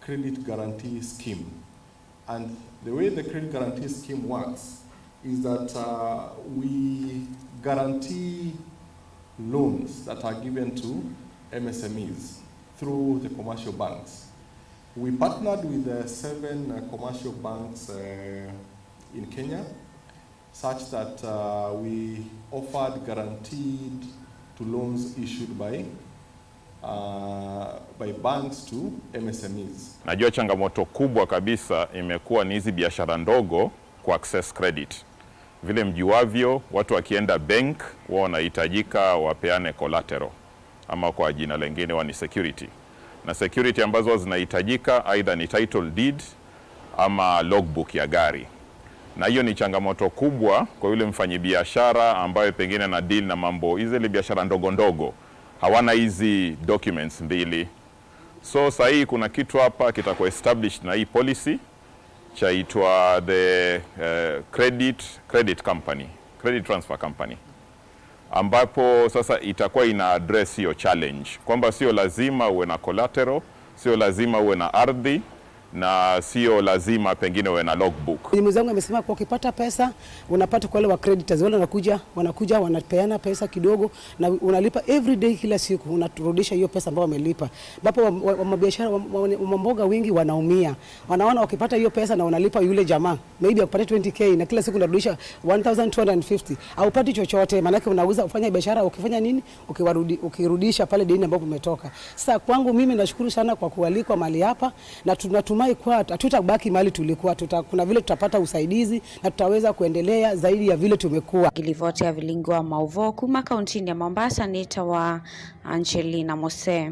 credit guarantee scheme. And the way the credit guarantee scheme works is that, uh, we guarantee loans that are given to M S M Es through the commercial banks. We partnered with the seven, uh, commercial banks, uh, in Kenya, such that, uh, we offered guaranteed to loans issued by, uh, by banks to M S M Es. Najua changamoto kubwa kabisa imekuwa ni hizi biashara ndogo ku access credit. Vile mjuavyo, watu wakienda bank, wao wanahitajika wapeane collateral, ama kwa jina lingine huwa ni security. Na security ambazo zinahitajika either ni title deed ama logbook ya gari. Na hiyo ni changamoto kubwa kwa yule mfanyibiashara ambaye pengine ana deal na mambo, hizi zile biashara ndogo ndogo, hawana hizi documents mbili. So saa hii kuna kitu hapa kitakuwa established na hii policy, chaitwa the, eh, credit, credit company, credit transfer company, ambapo sasa itakuwa ina address hiyo challenge kwamba sio lazima uwe na collateral, sio lazima uwe na ardhi, na sio lazima pengine uwe na logbook. Mwenye mwenzangu amesema kuwa ukipata pesa, unapata kwa wale wa creditors, wale wanakuja, wanakuja, wanapeana pesa kidogo, na unalipa every day, kila siku unarudisha hiyo pesa ambayo wamelipa. Ambapo wa, wa, wa mabiashara, wa, wa, wa mboga wengi wanaumia. Wanaona wakipata hiyo pesa na wanalipa yule jamaa, maybe akupata twenty K na kila siku unarudisha one thousand two hundred fifty, haupati chochote, maanake unauza, ufanya biashara, ukifanya nini? Ukiwarudi-, ukirudisha pale deni ambapo umetoka. Sasa kwangu mimi nashukuru sana kwa kualikwa mahali hapa, na tunatumai kuwa hatutabaki mahali tulikuwa, tuta-, kuna vile tutapata usaidizi na tutaweza kuendelea zaidi ya vile tumekuwa. Ngilivoti ya vilingi wa mauvoo kuma kauntinĩ ya Mombasa nĩtawa Angelina Mose.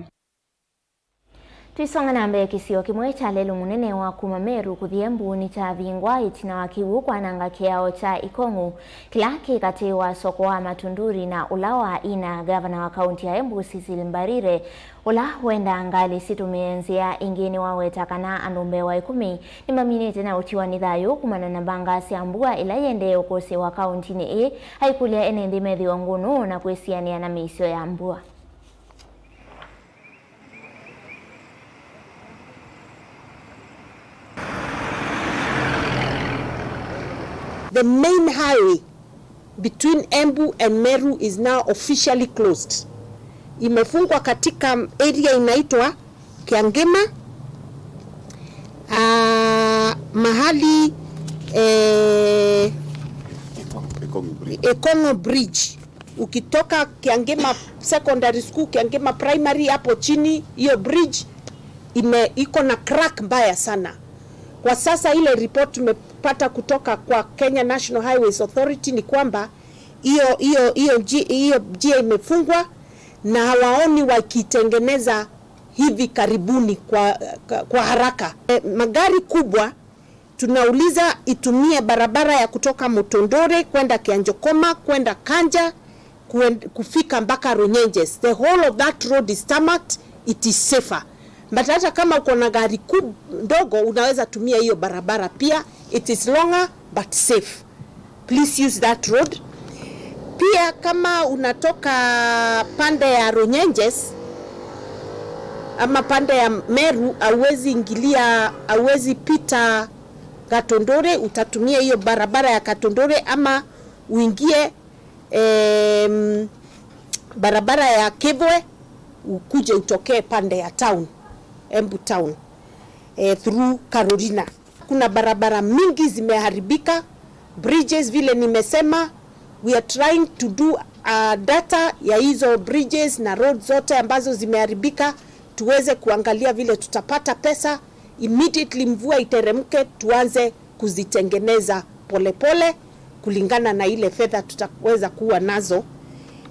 Tũisonga na mbee, kĩsio kĩmwe kya lelũ mũnene wa kuma Meru kũthi Embu nĩkyavingwa ĩtina wa kĩw'ũ kwananga kĩao kya Ikong'u kĩla kĩ katĩ wa soko wa Matunduri na ũla wa Ina. Ngavana wa kaunti ya Embu, Cecily Mbarire, ũla wendaa ngalĩ sitũmĩe nzĩa ĩngĩ, nĩwaweta kana andũ mbee wa ĩkũmi nĩmaminĩte na ũtiwa nĩ thayũ kumana na mbanga sya mbua ĩla yĩendee ũkũsĩĩwa kauntinĩ ĩĩ, aikũlya ene nthĩ methĩwe ngũnũ na kwĩsianĩa na mĩisyo ya mbua. The main highway between Embu and Meru is now officially closed. Imefungwa katika area inaitwa Kiangima, ah, mahali, eh, Ikongo Bridge. Ukitoka Kiangima Secondary School, Kiangima Primary, hapo chini, hiyo bridge ime-, iko na crack mbaya sana. Kwa sasa ile report tumepata kutoka kwa Kenya National Highways Authority ni kwamba hiyo, hiyo, hiyo nji-, hiyo njia imefungwa na hawaoni wakitengeneza hivi karibuni kwa, kwa haraka. E, magari kubwa tunauliza itumie barabara ya kutoka Mutunduri kwenda Kianjokoma, kwenda Kanja, kuen-, kufika mpaka Runyenjes. The whole of that road is tarmacked, it is safer. But hata kama uko na gari kub-, ndogo, unaweza tumia hiyo barabara pia. It is longer but safe. Please use that road. Pia kama unatoka pande ya Runyenjes ama pande ya Meru, hauwezi ingilia, hauwezi pita Katondore, utatumia hiyo barabara ya Katondore ama uingie, em, barabara ya Kivwe, ukuje utokee pande ya town, Embu town, eh, through Carolina. Kuna barabara mingi zimeharibika, bridges vile nimesema, we are trying to do a data ya hizo bridges na roads zote ambazo zimeharibika, tuweze kuangalia vile tutapata pesa, immediately mvua iteremke, tuanze kuzitengeneza polepole kulingana na ile fedha tutaweza kuwa nazo.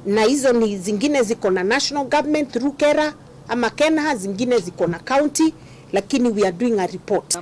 Na hizo ni zingine ziko na national government through KeRRA ama KeNHA, zingine ziko na county, lakini we are doing a report.